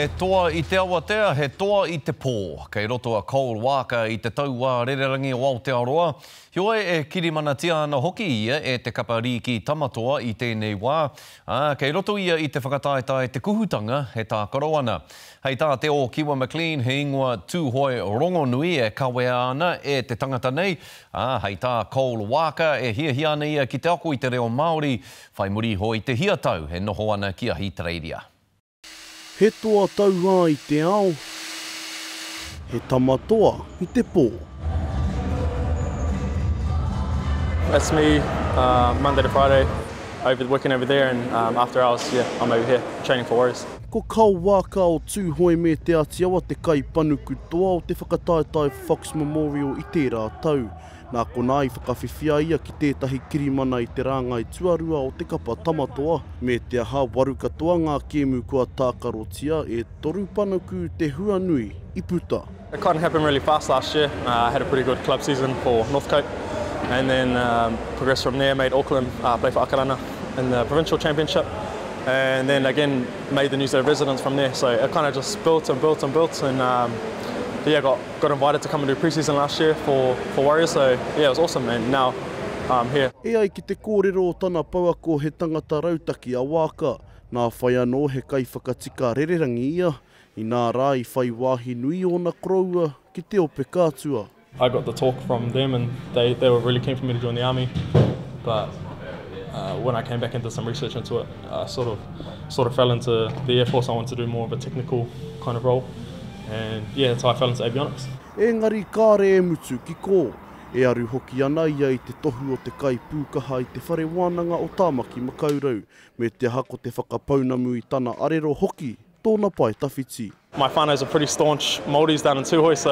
He toa i te awatea, he toa i te pō. Kei roto a Cole Waaka i te tauā rererangi o Aotearoa. Heoi, e kirimanatia ana hoki ia e te kapa rīki Tamatoa i tēnei wā, ā, kei roto ia i te whakataetae Te Kuhutanga e tākaro ana. Hei tā Te Ōkiwa McLean he ingoa Tūhoe rongonui e kawea ana e te tangata nei, ā, hei tā Cole Waaka e hiahia ana ia ki te ako i te reo Māori whai muri iho i te hia tau e noho ana ki Ahitereiria. He toa tauā i te ao, he tama toa i te pō. That's me Monday to Friday over working over there and after hours yeah I'm over here training for Warriors. Ko Kao Waaka o Tūhoe me Te Atiawa te kaipanuku toa o te whakataetae Fox Memorial i tērā tau. Nā konā i whakawhiwhia ia ki tētahi kirimana i te rāngai tuarua o te kapa Tamatoa, me te aha, waru katoa ngā kēmu kua tākarotia, e toru panuku te hua nui i puta. It kind of happened really fast last year, I had a pretty good club season for Northcote and then progressed from there, made Auckland, play for Akarana in the provincial championship and then again made the New Zealand residents from there, so it kind of just built and built and built and yeah, got Got invited to come and do pre-season last year for, for Warriors, so yeah, it was awesome and now I'm here. E ai ki te kōrero o tana pouako he tangata rautaki a Waaka, nā whai anō he kaiwhakatika rererangi ia, inā rā i whai wāhi nui ōna koroua ki te ope kātua. I got the talk from them and they, they were really keen for me to join the army, but uh, when I came back and did some research into it, I sort of, sort of fell into the Air Force. I wanted to do more of a technical kind of role. And yeah, that's how I fell into avionics. Engari kāre e mutu ki kō. E aru hoki ana ia i te tohu o te kaipūkaha i te Whare Wānanga o Tāmaki Makaurau, me te aha ko te whakapounamu i tana arero hoki tōna pae tawhiti. My whānaus are pretty staunch Māoris down in Tūhoe, so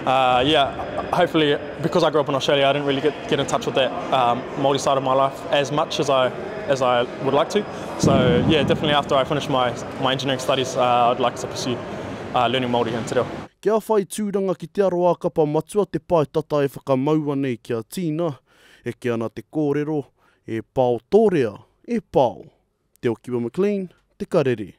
uh, yeah, hopefully, because I grew up in Australia, I didn't really get, get in touch with that um, Māori side of my life as much as I, as I would like to. So yeah, definitely after I finish my, my engineering studies, uh, I'd like to pursue uh, learning Māori and te reo. Kia whai tūranga ki te aroā kapa matua te pae tata e whakamaua nei ki a Tina, eke ana te kōrero, e pao tōrea, e pao. Te Okiwa McLean, Te Karere.